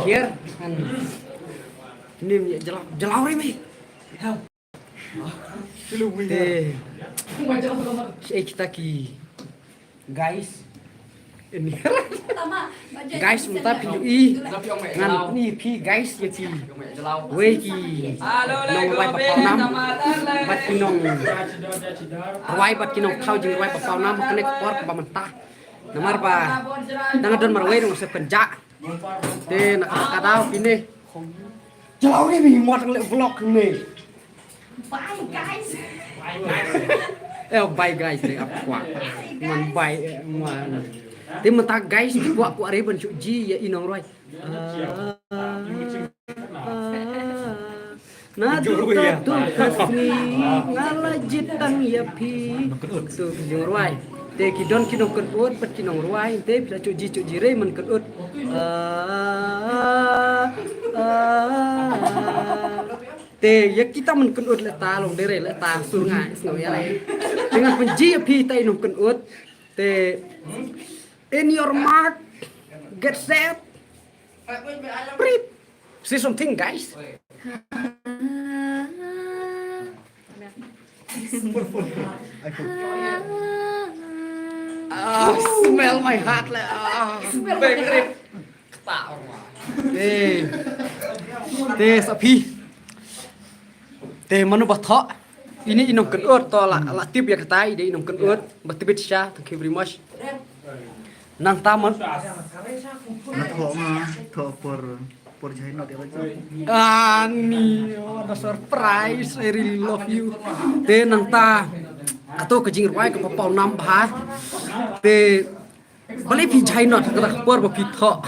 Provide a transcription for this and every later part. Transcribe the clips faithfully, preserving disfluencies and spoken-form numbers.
Here and nim ya jalaw jalaw ri mi. Te. Shaei kita ki guys. Ini. Guys, mynta phi ïohi ngan pyni phi guys ïa ki wei ki nongrwai ba pawnam bad ki nongrwai bad ki nongthaw jingrwai ba pawnam ha kane ka por kaba mynta. Namar ba dang don marwei dang sep pynjah. Te na kata ka daw phi ne. Jalaw ne mi mo tang leh vlog ne. Bye guys. Eh, bye guys ne ap kwah. Man bye eh, man. Te mynta guys kwah kwah re ban shu ji ïa i nongrwai. Ah, ah, na du ka tu ka sngi nga la jied tang ïa phi. Tu ki nongrwai. Te ki don ki nongkynut bad ki nongrwai te phi la shu ji shu ji re man kynut. Ah, ah, ah. Te ïa kita man kynut leh ta long dei re leh ta sur nga sngew ïa leh. Te ngan pynji ïa phi ta i nongkynut. Te in your mark, get set, prip. Say something, guys. Ah, smell my heart lah. Ah, baby rip. Te. Te sa phi. Te mano ba thoh. Ini i nongkynut to la la tip ïa kata i dei i nongkynut. Ba tip sha. Thank you very much. Nangta man. Na thoh nga thoh por por jai not ïa la jong. Ani, what a surprise. I really love you. Te nangta kato ka jingrwai ka pawnam bha. Te balei phi jai not ka por ba phi thoh.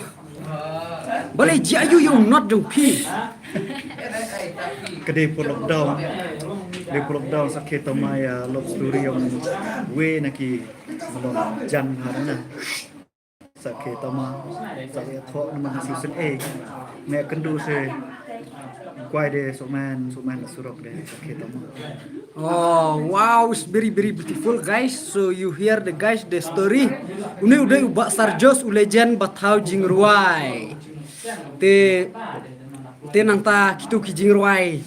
Balei ji ayu yung not jong phi. Ka dei por lockdown. Dei por lockdown sa khe tama ïa love story ïong wei na ki malom jan ha na. Sa khe tama sa ïa thoh na man ha shisien eh. Me kyndu se kwai de so man so man surok de sa khe tama. Oh, wow, it's very, very beautiful, guys. So you hear the guys the story. Une u dei u Bah Sarjos, u legend ba thaw jingrwai. Te te nangta kitu ki jingrwai.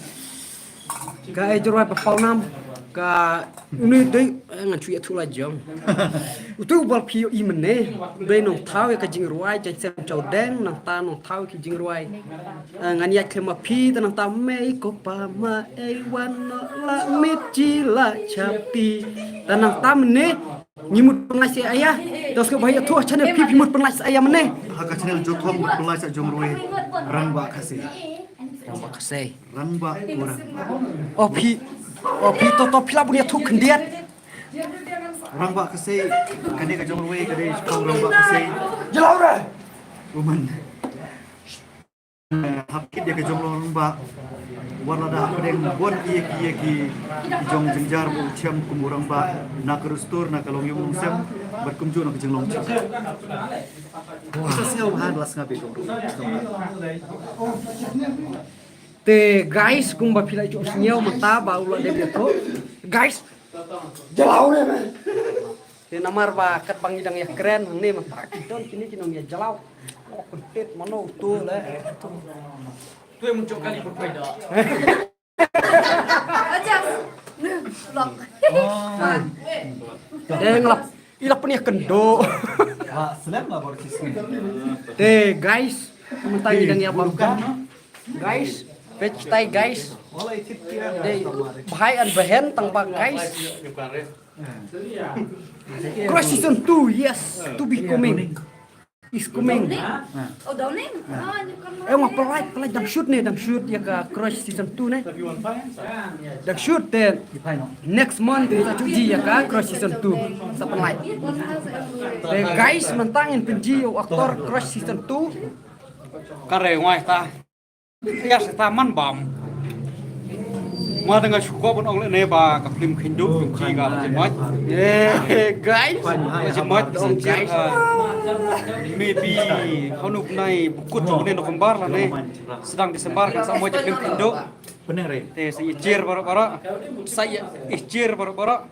Ka ai jingrwai ba pawnam ka une dei eh, ngan shu ïathuh la jong. Utu u bol phi ïohi mynne. Dei nongthaw ïa ka jingrwai jaiñ sem jawdeng nangta nongthaw ki jingrwai. Eh, ngan ïaid khlem ma phi te nangta mei ko pa ma ei wan no la mit ji la chapi. Te nangta mynne ngi mut pynlait sa ïa. Te sngewbha ïathuh ha channel phi phi mut pynlait sa ïa mynne. Ha ka channel jong thong mut pynlait sa jong rwai Rangbah Khasi. Rangbah Khasi. Rangbah ko Rangbah. Oh phi. Oh phi to to phi la bun ïathuh khyndiat. Rangbah Khasi kane ka jong rwai ka dei jong Rangbah Khasi. Jalaw re. Woman. Hap kit ïa ka jong long ba war lada hap deng bon ïa ki ïa ki jong jynjar ba u chem kum u rangbah na ka rustur na ka long yung long sem bad kumjuh na ka jinglong chem. Sa sngew ha la sngew bit long. Te guys kumba phi la ïohsngew mynta ba u la dep ïathuh. Guys, jalaw re man. Te namar ba katba ngi dang ïakren hangne mynta ki don kine ki nongïajlaw. Oh, kyntit mano uto le. Tu em jong kali pun pai da. Te nglap. I la pun ïakynduh. Te guys, mynta ngi dang ïabam. Guys, peit kitai guys. Dei bhai and behen tang ba guys. Crush season two, yes, to be coming. Is coming. Oh, dawning. Eh, nga pynlait, pynlait dang shoot ne, dang shoot ïa ka Crush season two ne. Dang shoot te next month sa ju ji ïa ka Crush season two. Sa pynlait. Te guys, mynta ngin pynji ïa u actor Crush season two. Ka re ngwai ta. Ïa sa ta man bam. Ma dang nga shu kwah ban ong lehne ba ka film Khynduh jong phi ka la jied. Eh, guys. La jied, guys. Maybe hanu bnai bkut jong une November lane sdang December kan sa mih ïa film Khynduh. Te sa ïa cheer baroh baroh. Sa ïa cheer baroh baroh.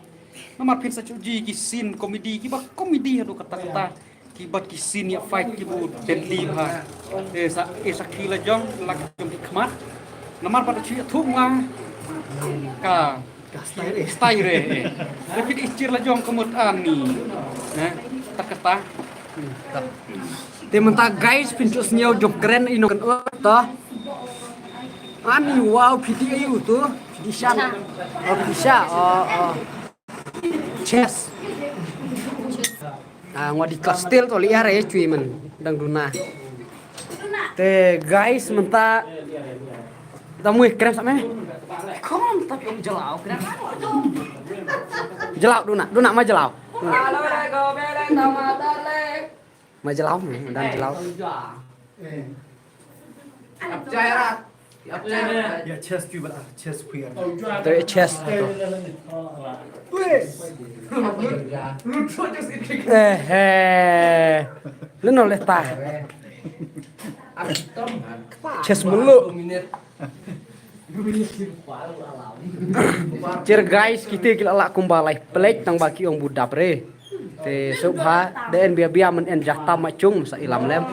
Namar phin sa shu ji ki scene comedy kiba comedy haduh katta katta. Ki bad ki scene ïa fight ki bun deadly bha. Eh, sa, eh, sakhi la jong, la jong ki khmat. Namar bad shu ïathuh nga ka, ka style re. Style re, eh. Lakin i cheer la jong ka mut ani. Eh, ta kata. Hmm, ta. Te mynta guys, pynjot sniew jong kren ino kan ur ta. Ani, wow, phi dei aïu tu? Phi dei shan. Oh, phi dei sha. Oh, oh. Chess. Ah, nga dei ka style to li are chui man dang duna. Te guys mynta da mui krem sa me. Kom ta kom jalaw krem. Jalaw duna, duna ma jalaw. Ma jalaw me, dan jalaw. Ya chest tu bala, chest queer. Te chest to. Eh, eh. Leno leta. Chest mulu. Cheer guys, kita ki la lah kumba lai plek tang ba ki ong budap re. Te subha de en bia bia men en jata ma chung sa ilam lem.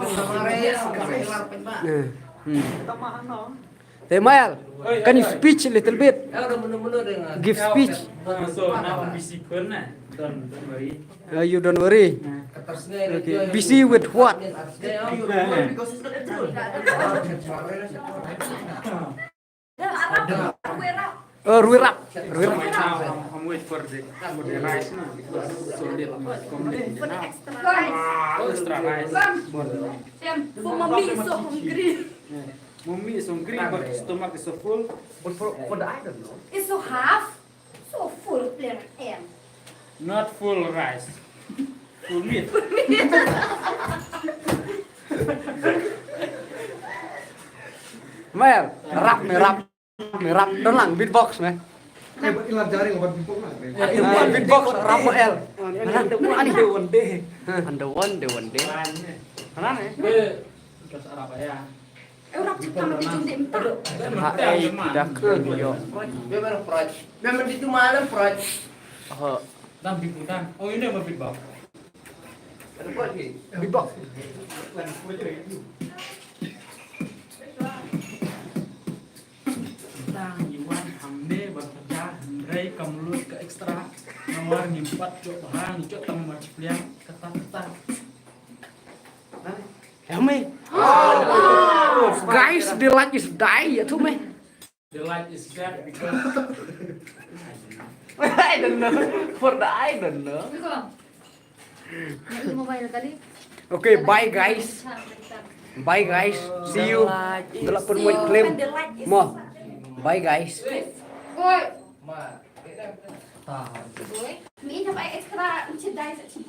Eh, hmm. Te Mael, can you speech a little bit? Give speech. So now busy kun na. Don't, don't worry. Uh, you don't worry. Okay. Busy with what? Uh, ruirap. Ruirap. Now, I'm, I'm wait for the, for the rice now because so late, come late now. Ah, extra rice. Damn, for mommy is so hungry. Yeah. Mommy is hungry, but stomach is so full. But for, for the, I don't know. It's so half. So full plain air. Not full rice. Full meat. Mel, rap me, rap me, rap. Don lang beatbox me. Eh, ba ilan jari lo beatbox na. Beatbox, rap me el. Under one day, one day. Under one day, one day. Mana ni? Terus Arab ya. Eh, orang cakap mati jom dia entah. Ha, eh, tidak ke dia. Memang pride. Memang itu malam pride. Ha. Dan bibutan. Oh, ini apa beatbox? Ada pride ni. Beatbox. Tang Iwan hangne ban pyrta hynrei kam lut ka extra. Namar ngim pat jop bha, ngi jop tang mar chipliang kata kata. Ame. Guys, the light is die, ya tu me. The light is dead because I don't know. For the I don't know. Okay, bye guys. Bye guys. See you. Dalam pun wait claim. Mo. Bye guys.